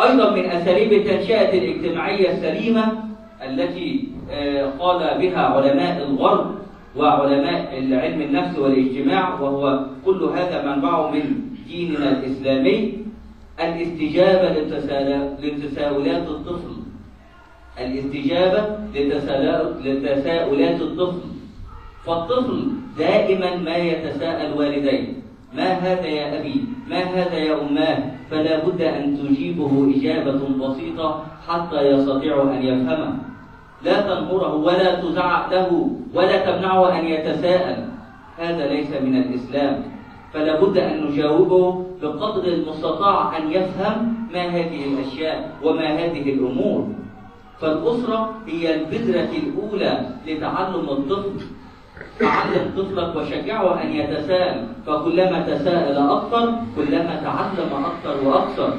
أيضا من أساليب التنشئة الاجتماعية السليمة التي قال بها علماء الغرب وعلماء علم النفس والاجتماع، وهو كل هذا منبعه من ديننا الإسلامي، الاستجابة لتساؤلات الطفل. الاستجابة لتساؤلات الطفل. فالطفل دائما ما يتساءل والديه: ما هذا يا أبي؟ ما هذا يا أماه؟ فلا بد أن تجيبه إجابة بسيطة حتى يستطيع أن يفهمه. لا تنهره ولا تزعق له ولا تمنعه أن يتساءل، هذا ليس من الإسلام. فلا بد أن نجاوبه بقدر المستطاع أن يفهم ما هذه الأشياء وما هذه الأمور. فالأسرة هي البذرة الأولى لتعلم الطفل. تعلم طفلك وشجعه أن يتساءل، فكلما تساءل أكثر كلما تعلم أكثر وأكثر.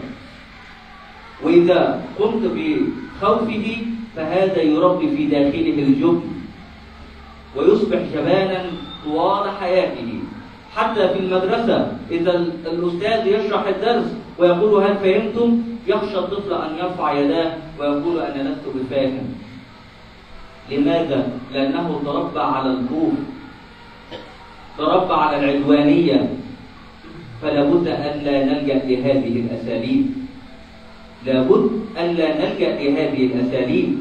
وإذا قمت بخوفه فهذا يربي في داخله الجبن ويصبح جبانا طوال حياته. حتى في المدرسة إذا الأستاذ يشرح الدرس ويقول: هل فهمتم؟ يخشى الطفل أن يرفع يداه ويقول: أنا لست بفاهم. لماذا؟ لأنه تربى على الخوف، تربى على العدوانية. فلا بد أن لا نلجأ لهذه الأساليب، لابد أن لا نلجأ لهذه الأساليب.